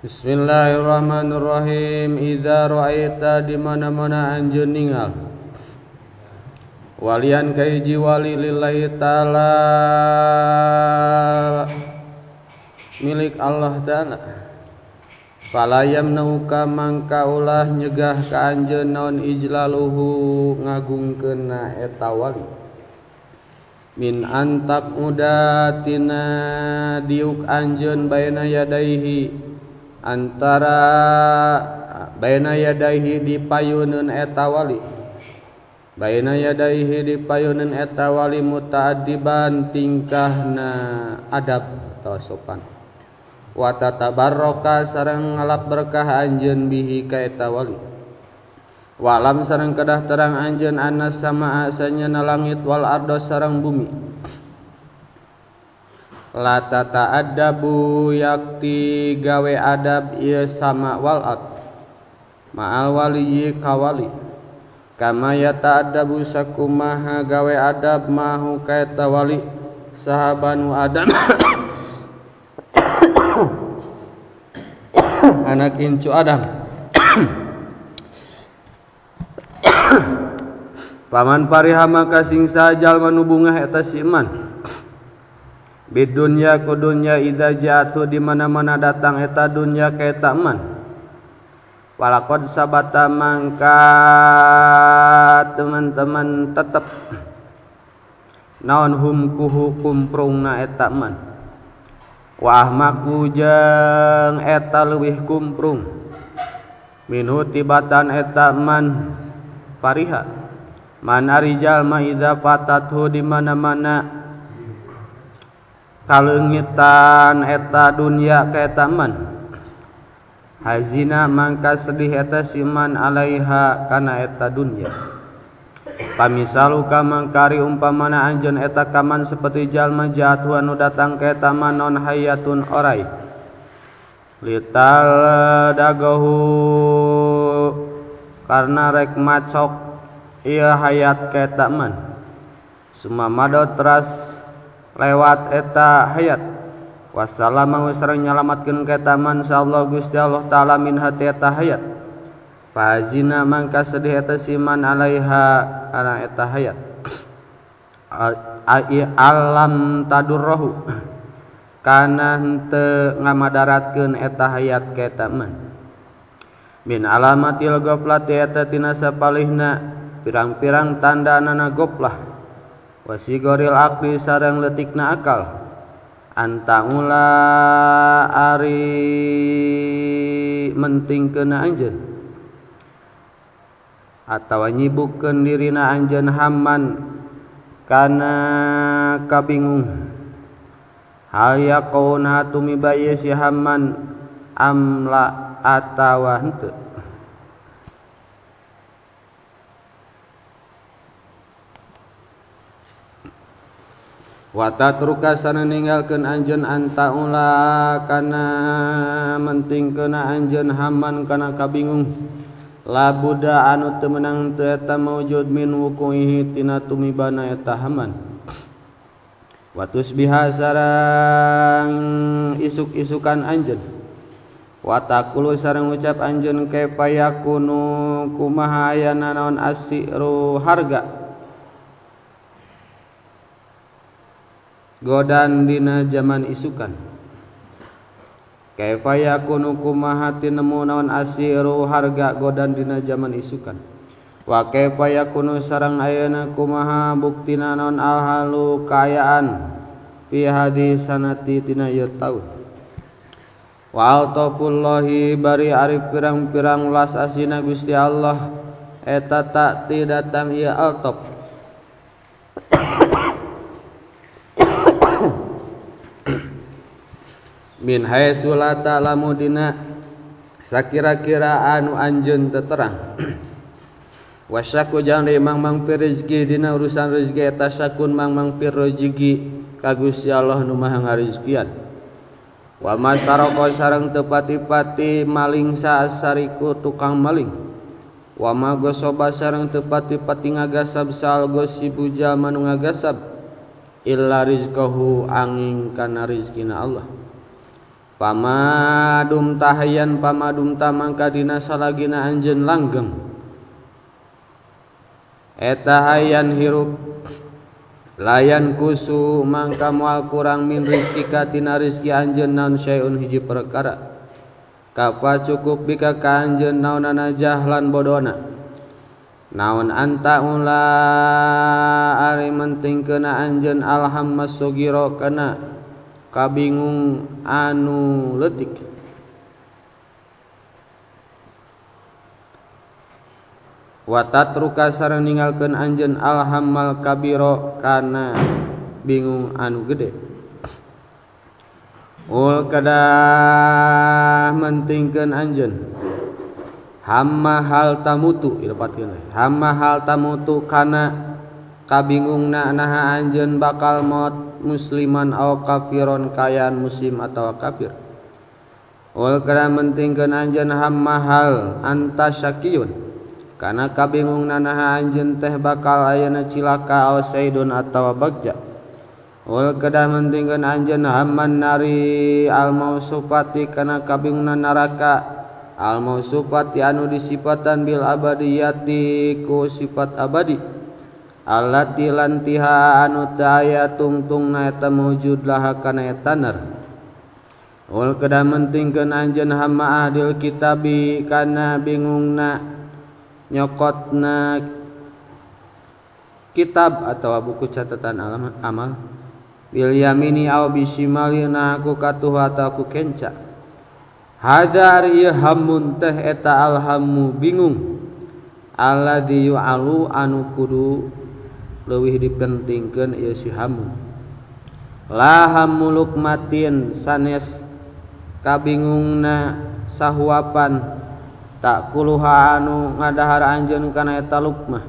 Bismillahirrahmanirrahim. Idza ra'aita di mana-mana anjeun ningal walian kahiji wali lillahi ta'ala milik Allah ta'ala, fala yamnauka mangka ulah nyegah ka anjeun naon ijlaluhu ngagungkeunna eta wali, min antak udatina diuk anjeun baina yadaihi antara baina yadaihi di payuneun eta wali, baina yadaihi di payuneun eta wali mutaaddiban tingkahna adab atau sopan, wa tatabarroka sareng ngalap berkah anjeun bihi ka eta wali, walam sareng kedah terang anjeun annas sama asanya langit wal ardo sareng bumi, la tata'addabu yakti gawe adab ieu sama wal ard ma'al waliyyi kawali, kama yata'addabu sakumaha gawe adab mahu ka eta wali sahabanu adam anak incu Adam. Paman pariha maka singsa jalma nu bungah eta si iman bidunya ku dunya idza ja'atu di mana-mana datang eta dunya ka eta iman, walaqad sabata mangka teman-teman tetep naon hum kuhu kumprungna eta iman, wa ahmaku jeung eta leuwih kumprung minhu tibatan eta man pariha man ari jalma idza fatathu di mana-mana kaleungitan eta dunya ka eta man, hazina mangka sedih eta si man alaiha kana eta dunya. Pamisalu kamangkari umpamana anjeun eta kaman seperti jalma jatuh anu datang ka eta man non hayatun orai lital dagahu karena rek macok ieu hayat ka eta man, sumamado teras lewat eta hayat, wassalama sareng nyalamatkeun ka eta man insyaallah Gusti Allah taala min hati eta hayat, fazina mangka sedih eta siman alaiha kana eta hayat, alam tadurrohu kana henteu ngamadaratkeun eta hayat ka eta man, min alamatil ghaflati eta tina sapalihna pirang-pirang tanda-nana goflah, wasigoril aqli sareng leutikna akal, antaula ari mentingkeunna anjeun atawa nyibukkeun dirina anjeun hamman kana kabingung, hal yaqun hatumiba ieu si hamman amla atawa henteu. Wa tatruka sana ninggalkeun anjeun antaula kana mentingkeunna anjeun hamman kana kabingung, labuda anu teu meunang teu eta maujud min wukuihi tina tumibana eta haman, wa tusbiha sareng isuk-isukan anjeun, wa taqulu sareng ucap anjeun kaifa yakunu kumaha ayana naon asiru harga godan dina jaman isukan, kaifa yakunu kumaha tinemu naon asiru harga godan dina jaman isukan, wa kaifa yakunu sareng ayeuna kumaha buktina naon alhalu kaayaan fi hadis sanati dina ieu taun, wa altafullahi bari ari pirang-pirang ulas asina Gusti Allah eta tak datang ieu altaf min haitsu la ta'lamu dina sakira-kira anu anjeun teterang, wasyaku jang deui mang-mang pir rezeki dina urusan rezeki eta syakun mang-mang pir rezeki ka Gusti Allah nu Maha ngarizkian, wa mastaraka sareng teu pati-pati maling saasariku tukang maling, wa ma gosoba sareng teu pati-pati ngagasab sal gosibu jalma nu ngagasab illa rizqahu angin kana rizkina Allah. Pamadum tahayan pamadum mangka dina salagina anjeun langgeng eta hayan hirup layan kusu mangka moal kurang min rizkika tina rizki anjeun naon syai'un hiji perkara kafa cukup bika ka anjeun naonana jahlan bodona naon anta ula ari mentingkeuna anjeun alhammas sugiro kana kabingung anu leutik wa tatruka sareng ninggalkeun anjeun alhammal kabiro kana bingung anu gede ul kedah mentingkeun anjeun hamma hal tamutu ilepatkeun hamma hal tamutu kana kabingungna naha anjeun bakal maot musliman aw kafiron kayan muslim atawa kafir ul kedah mentingkeun anjeun hamma hal anta syakiyun kana kabingungna naha anjeun teh bakal ayana cilaka aw saidun atawa bagja ul kedah mentingkeun anjeun hamman nari al mausufati kana kabingungna neraka al mausufati anu disipatan bil abadiyati ku sifat abadi allati lantiha anu teu aya tungtungna eta mawjud laha kana eta nar ul kedah mentingkeun anjeun hamma ahdil kitabi kana bingungna nyokotna kitab atau buku catatan amal bil yamini aw bisimali nah ku katuh atau ku kenca hadar ieu hamun teh eta alhammu bingung alladzi yu'alu anu kudu leuwih dipentingkeun ieu si hamun la hammu lukmatin sanes kabingungna sahuapan tak kuluha anu ngadahar anjeun kana eta lukmah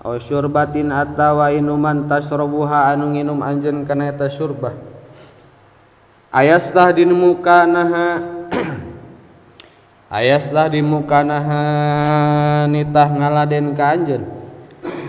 aw syurbatin atawa inuman tasrobuha anu nginum anjeun kana eta syurbah ayaslah di muka naha ayaslah di muka naha nitah ngaladen ka anjeun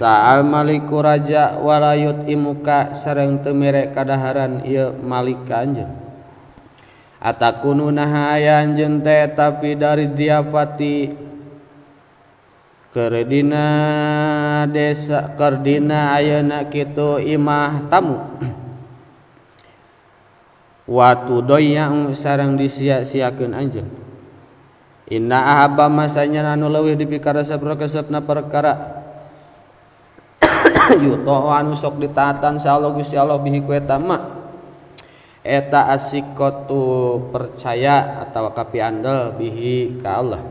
sa'al maliku raja walayut imuka sareng teu mere kadaharan ieu malik ka anjeun atakunu naha aya anjeun teh tapi dari diapati keredina desa kerdina ayeuna kitu imah tamu watu doyang sareng disia-siakeun anjeun inna ahabba masanya anu leuwih dipikaresep-resepna perkara yuto anu sok ditaatan sa Allah Gusti Allah bihi ku eta mah eta asikotu percaya atawa kapiandel bihi ka Allah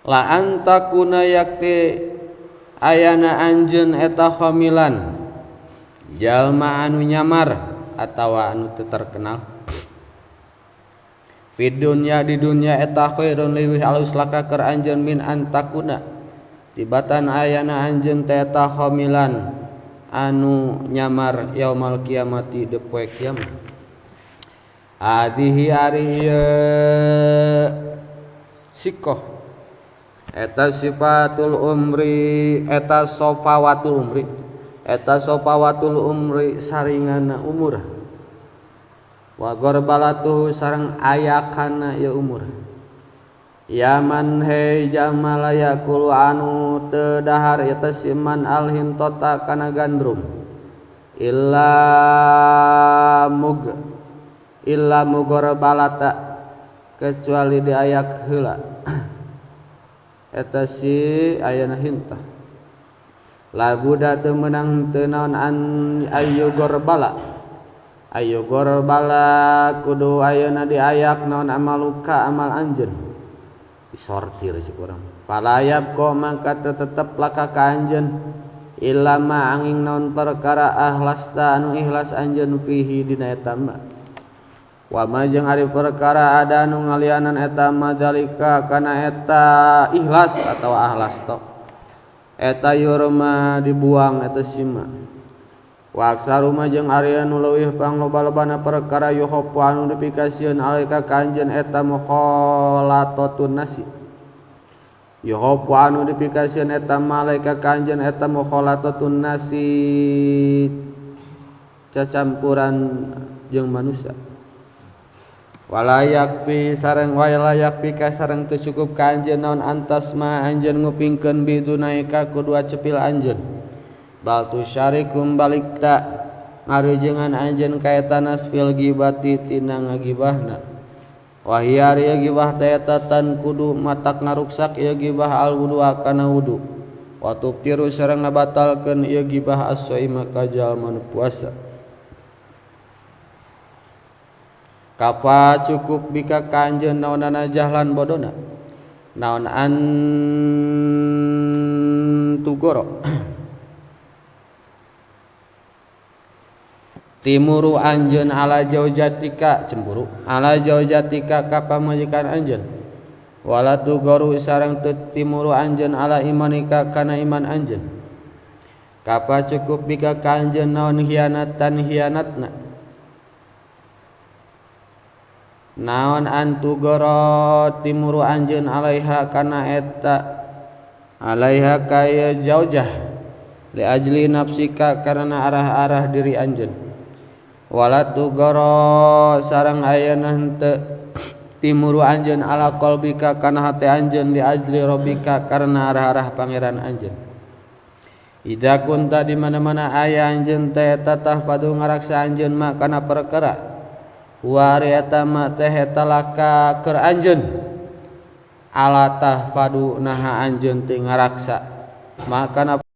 la antakuna yakti ayana anjeun eta khamilan jalma anu nyamar atawa anu teu terkenal fid dunya di dunya eta khairun leuwih alus laka keur anjeun min antakuna tibatan ayana anjeun teh eta khamilan anu nyamar yaumal kiamati de poe kiamat adihi ari ieu sikoh eta sifatul umri eta sofawatul umri eta sofawatul umri saringana umur wa gorbalatuhu sareng ayakana ieu umur yaman hei jalma yakulu anu teu dahar eta siman alhintota kana gandrum illa mugorbalata kecuali diayak heula eta si ayana hintah labuda teu meunang teu naon an ayu gorbala ayu gorbala kudu ayeuna diayak naon amaluka amal anjeun disortir si kurang falayab ko mangka tetep laka ka anjeun ilama angin naon perkara ahlasta anu ikhlas anjeun fihi dina eta ma wa ma jeung ari perkara ada anu ngalianan eta ma dalika kana eta ikhlas atawa ahlasta eta yurma dibuang eta sima wa aksaruma jeung ari anu leuwih pangloba-lobana perkara yuhopu anu dipikasieun alaika ka anjeun eta mukhalatatun nasi yuhopu anu dipikasieun eta malaika ka anjeun eta mukhalatatun nasi cacampuran jeung manusia. Walayak fi sareng walayak fi ka sareng teu cukup ka anjeun naon antas ma anjeun ngupingkeun bidunaika ku dua cepil anjeun. Bal tusyarikum balik ta ngarujengan anjeun ka eta nasfil gibati tina ngagibahna. Wahia ieu gibah teh eta tan kudu matak ngaruksak ieu gibah al wudu kana wudu. Wa tubtiru sareng ngabatalkeun ieu gibah as-shaima ka jalma nu puasa. Kapa cukup bika ka anjeun naonana jahlan bodona naon antugoro timuru anjeun ala jaujatika cemburu ala jaujatika ka pamajikan anjeun wala tugoru sareng teu timuru anjeun ala imanika kana iman anjeun. Kapa cukup bika ka anjeun naon hianatan hianatna naon antugoro timuru anjeun alaiha kana eta alaiha kaya jaujah li ajli nafsika karena arah-arah diri anjeun. Wala tugoro sareng ayeuna henteu timuru anjeun ala qalbika kana hate anjeun li ajli rabbika karena arah-arah pangeran anjeun. Idza kunta di mana-mana aya anjeun teh tatah padu ngaraksa anjeun ma kana perkara wari eta ma teh eta laka keur anjeun ala tahfadu naha anjeun teu ngaraksa ma kana